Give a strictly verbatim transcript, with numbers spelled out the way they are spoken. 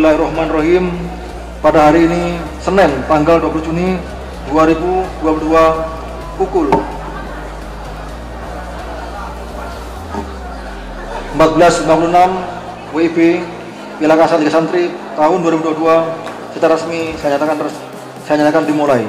Bismillahirrahmanirrahim. Pada hari ini, Senin, tanggal dua puluh Juni dua ribu dua puluh dua, pukul empat belas lima puluh enam W I B, Piala Kasat Liga Santri tahun dua ribu dua puluh dua secara resmi saya nyatakan res-, saya nyatakan dimulai.